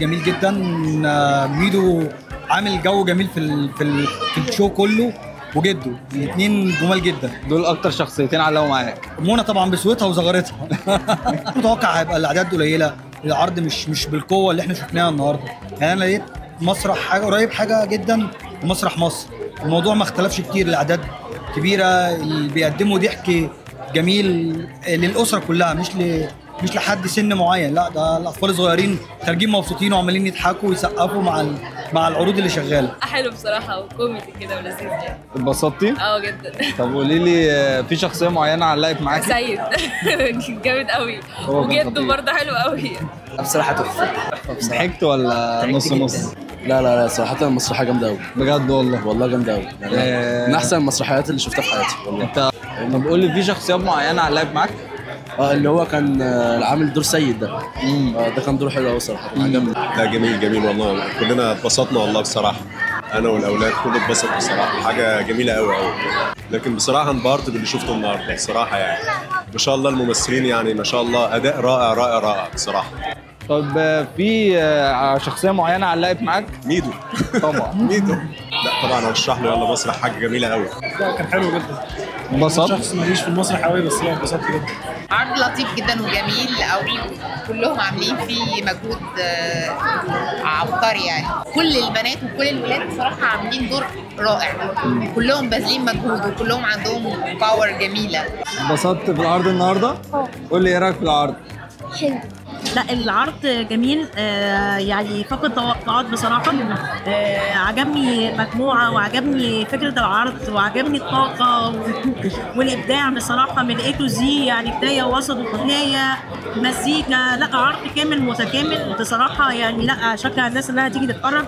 جميل جدا. ميدو عامل جو جميل في ال show كله، وجده الاثنين جمال جدا. دول اكتر شخصيتين علقوا معاك؟ منى طبعا بسوتها وزغرتها. متوقع هيبقى الاعداد قليله، العرض مش بالقوة اللي احنا شفناها النهارده. يعني انا لقيت مسرح حاجة قريب حاجة جدا ومسرح مصر، الموضوع ما اختلفش كتير، الاعداد كبيرة، اللي بيقدموا ضحك جميل للاسرة كلها، مش لحد سن معين، لا ده الاطفال الصغيرين خارجين مبسوطين وعمالين يضحكوا ويسقفوا مع العروض اللي شغالة. حلو بصراحة وكوميدي كده ولذيذ يعني. اتبسطتي؟ اه جدا. طب قولي لي، في شخصية معينة علقت معاكي؟ سيد جامد قوي، وجده برضه حلو قوي. بصراحة تحفة. ضحكت ولا نص نص؟ لا لا لا، صراحة المسرحية جامدة قوي بجد والله. والله جامدة قوي، يعني من احسن المسرحيات اللي شفتها في حياتي والله. انت طب قول لي، في شخصيات معينة علقت معاك؟ اللي هو كان عامل دور سيد ده. ده كان دوره حلو قوي صراحة، عجبني. لا جميل جميل والله، كلنا اتبسطنا والله بصراحة، انا والاولاد كله اتبسط بصراحة، حاجة جميلة قوي قوي. لكن بصراحة انبهرت باللي شفته النهارده بصراحة، يعني ما شاء الله الممثلين، يعني ما شاء الله اداء رائع رائع رائع بصراحة. طب في شخصية معينة علقت معاك؟ ميدو. طبعا ميدو. لا طبعا ارشح له، يلا مسرح حاجة جميلة قوي. لا كان حلو جدا. انبسطت؟ شخص ماليش في المسرح قوي، بس لا انبسطت جدا. عرض لطيف جدا وجميل قوي، كلهم عاملين فيه مجهود عبقري يعني. كل البنات وكل الولاد بصراحة عاملين دور رائع، كلهم باذلين مجهود وكلهم عندهم power جميلة. انبسطت في العرض النهارده؟ قول لي ايه رايك في العرض؟ حلو. لا العرض جميل، يعني فقد توقعات بصراحة. عجبني مجموعة، وعجبني فكرة العرض، وعجبني الطاقة والإبداع بصراحة من A to Z، يعني بداية ووسط ونهاية، مزيكا، لا عرض كامل متكامل بصراحة. يعني لا أشجع الناس إنها تيجي تتفرج،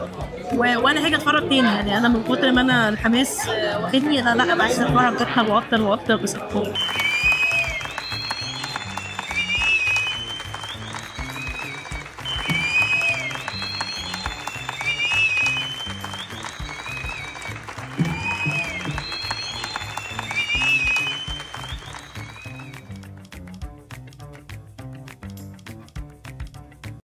وأنا هاجي أتفرج تاني. يعني أنا من كتر ما أنا الحماس واخدني، أنا لا عايزة أتفرج أكتر وأكتر وأكتر بصراحة.